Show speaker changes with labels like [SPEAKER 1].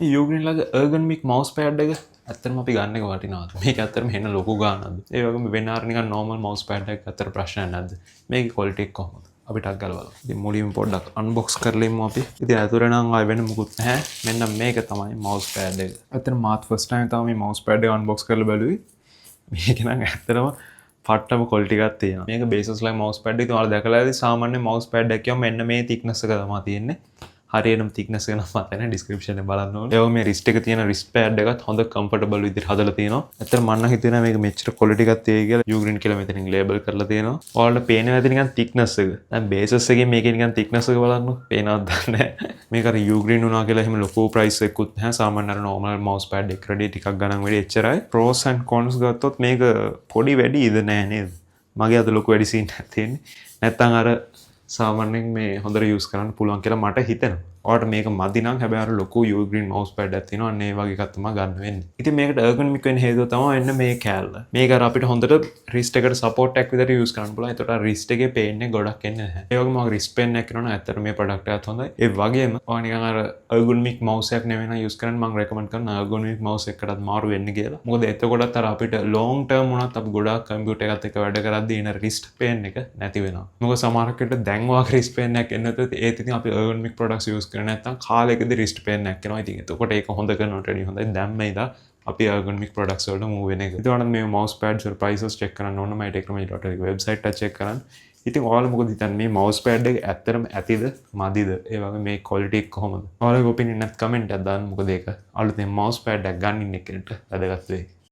[SPEAKER 1] යූග්‍රීන් ලගේ ergonomic mouse pad එක ඇත්තටම අපි ගන්න එක වටිනවද? මේක ඇත්තටම හෙන ලොකු ගාණක්ද? ඒ වගේම වෙන අර නිකන් normal mouse pad එකක් අතර ප්‍රශ්නයක් නැද්ද? මේකේ ක්වොලිටි එක කොහොමද? අපි ටක් ගාලා බලමු. ඉතින් මුලින්ම පොඩ්ඩක් අන්බොක්ස් කරලා ඉමු අපි. ඉතින් ඇතුලේ නම් ආයෙ වෙන මුකුත් නැහැ. මෙන්න මේක තමයි mouse pad එක. ඇත්තටම මාත් ෆස්ට් ටයිම් තමයි මේ mouse pad එක අන්බොක්ස් කරලා බැලුවේ. මේක නම් ඇත්තටම පට්ටම ක්වොලිටි එකක් තියෙනවා. මේක බේසස් ලගේ mouse pad එක. ඉතින් ඔයාලා දැකලා ඇති සාමාන්‍ය mouse pad එකක් කියවම මෙන්න මේ thickness එක තමයි තියෙන්නේ. හරියටම thickness එක නම් මතක නැහැ, ඩිස්ක්‍රිප්ෂන් එකේ බලන්න ඕනේ. ඒ වගේම මේ wrist එක තියෙන wrist pad එකත් හොඳ කම්ෆර්ටබල් විදිහට හදලා තියෙනවා. ඇත්තටම මම නම් හිතුවේ නෑ මේක මෙච්චර ක්වොලිටි එකක් තියෙයි කියලා. Ugreen කියලා මෙතනින් ලේබල් කරලා තියෙනවා. ඔයාලට පේනවා ඇති නිකන් thickness එක. දැන් බේසස් එකේ මේකේ නිකන් thickness එක බලන්න. පේනවද දන්නේ නෑ. මේක අර Ugreen වුණා කියලා එහෙම ලොකු ප්‍රයිස් එකකුත් නැහැ. සාමාන්‍ය අර normal mouse pad එක රෙඩි ටිකක් ගණන් වැඩි එච්චරයි. Pros and cons ගත්තොත් මේක පොඩි වැඩිද නෑ නේද? මගේ අත ලොකු වැඩි සීන් එකක් තියෙන්නේ. නැත්තම් අර සාමාන්‍යයෙන් මේ හොඳට යූස් කරන්න පුළුවන් කියලා මට හිතෙනවා. ඔයාලට මේක මදි නම් හැබැයි අර ලොකු Ugreen mouse pad එකක් තියෙනවා. අන්න ඒ වගේ එකක් තමයි ගන්න වෙන්නේ. ඉතින් මේකට ergonomic වෙන්න හේතුව තමයි එන්න මේ කෑල්ල. මේක අර අපිට හොඳට wrist එකට support එකක් විදිහට යූස් කරන්න පුළුවන්. ඒතකොට අර wrist එකේ pain එක ගොඩක් එන්නේ නැහැ. ඒ වගේම ඔයාගේ wrist pain එකක් එනවා නම් ඇත්තට මේ product එකත් හොඳයි. ඒ වගේම ඔයා නිකන් අර ergonomic mouse එකක් නෙවෙයි නම් යූස් කරන්න, මම recommend කරනවා ergonomic mouse එකකටත් මාරු වෙන්න කියලා. මොකද එතකොටත් අර අපිට long term වුණත් අපි ගොඩාක් කම්පියුටර් එකත් එක්ක වැඩ කරද්දී එන wrist pain එක නැති වෙනවා. මොකද සමහරක් වෙලාවට දැන් ඔයාගේ wrist pain එකක් එන්නේ නැතුව ඒත් ඉතින් අපි ergonomic products use කරේ නැත්නම් කාලෙකදී wrist pain එකක් එනවා. ඉතින් එතකොට ඒක හොඳ කරනවට වැඩිය හොඳයි දැම්ම ඉඳලා අපි ergonomic products වලට move වෙන එක. ඉතින් ඔයාලට මේ mouse pads වල prices check කරන්න ඕන නම් mytechnology.lk website එක check කරන්න. ඉතින් ඔයාලා මොකද හිතන්නේ, මේ mouse pad එක ඇත්තටම ඇතිද මදිද? ඒ වගේ මේ quality එක කොහොමද? ඔයාලගේ opinion එකත් comment එකක් දාන්න. මොකද ඒක අලුතෙන් mouse pad එකක් ගන්න ඉන්න කෙනෙක්ට වැදගත් වෙයි.